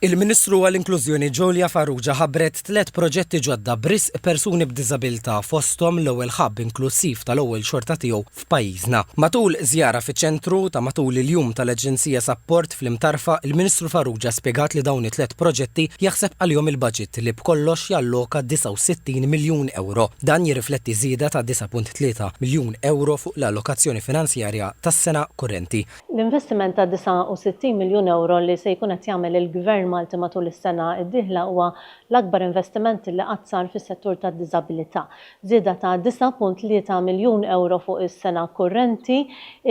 Il-Ministru għall-Inklużjoni Julia Farrugia ħabbret tlett proġetti ġodda b'risq persuni b'diżabilità fosthom l-ewwel hub inklussiv tal-ewwel xorta tiegħu f'pajjiżna. Matul żjara fiċ-ċentru ta' matul il-jum tal-Aġenzija Sapport fl-Imtarfa, il-Ministru Farrugia spjegat li dawn it-tlett proġetti jaħseb għalihom il-baġit li b'kollox jalloka 69 miljun ewro. Dan jirrifletti żieda ta' 9.3 miljun ewro fuq l-allokazzjoni finanzjarja tas-sena kurrenti. L-investiment ta' 69 miljun ewro li se jkun qed jagħmel il-Gvern Malti matul is-sena d-dieħla huwa l-akbar investiment li qatt sar fis-settur tad-diżabilità. Żieda ta' 9.3 miljun ewro fuq is-sena kurrenti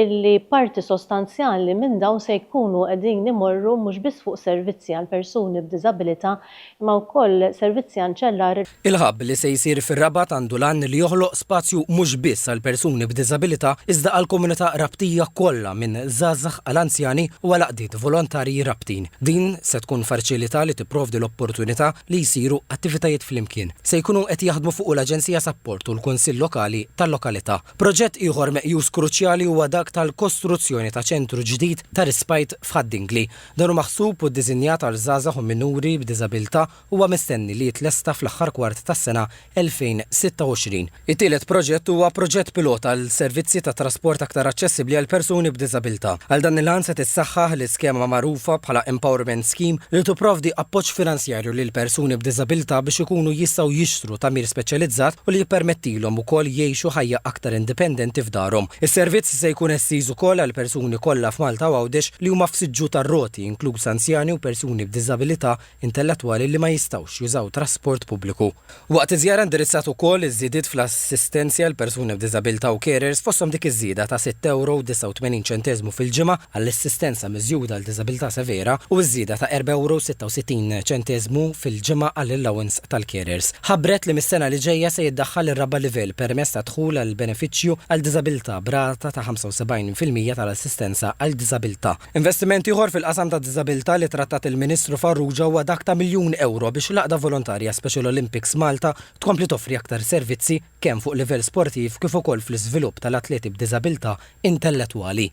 illi parti sostanzjali minn dawn se jkunu qegħdin imorru mhux biss fuq servizzi għal persuni b'diżabilità imma wkoll servizzi anċellari. Il-hub li se jsir fir-Rabat għandu l-għan li joħloq spazju mhux biss għal persuni b'diżabilità iżda għall-komunità Rabtija kollha minn żgħażagħ għal anzjani u għal għaqdiet volontarji Rabtin. Din se tkun farċilità li tipprovdi l-opportunità li jsiru attivitajiet flimkien. Se jkunu qed jaħdmu fuqu l-Aġenzija Sapport u l-Kunsill Lokali tal-lokalità. Proġett ieħor meqjus kruċjali huwa dak tal-kostruzzjoni ta' ċentru ġdid ta' respite f'Ħad-Dingli. Dan hu maħsub u ddisinjat għal żgħażagħ u minuri b'diżabilità huwa mistenni li jitlesta fl-aħħar kwart tas-sena 2026. It-tielet proġett huwa proġett pilota għal servizzi ta' trasport aktar aċċessibbli għal persuni b'diżabilità. Għal dan il-għan se tissaħħaħ l-iskema magħrufa bħala Empowerment Scheme li tipprovdi appoġġ finanzjarju lil persuni b'diżabilità biex ikunu jistgħu jixtru tagħmir speċjalizzat u li jippermettilhom ukoll jgħixu ħajja aktar indipendenti f'darhom. Is-servizz se jkun estiż ukoll għall-persuni kollha f'Malta u Għawdex li huma f'siġġu tar-roti, inkluż anzjani u persuni b'diżabilità intellettwali li ma jistgħux jużaw trasport pubbliku. Waqt iż-żjara indirizzat ukoll iż-żidiet fl-assistenzi għal persuni b'diżabilità u carers fosthom dik iż-żieda ta' sitt ewro u 89 ċenteżmu fil-ġimgħa għall-assistenza miżjuda għal diżabilità severa u ż-żieda ta' erba' ewro u 66 ċenteżmu fil-ġimgħa għall-allowance tal-carers. Ħabbret li mis-sena li ġejja se jiddaħħal ir-raba' livell permezz ta' dħul għall-benefiċċju għal diżabilità b'rata ta' 75% tal-assistenza għal diżabilità. Investiment ieħor fil-qasam tad-diżabilità li trattat il-Ministru Farrugia huwa dak ta' miljun ewro biex l-għaqda volontarja Special Olympics Malta tkompli toffri aktar servizzi kemm fuq livell sportiv kif ukoll fl-iżvilupp tal-atleti b'diżabilità intellettwali.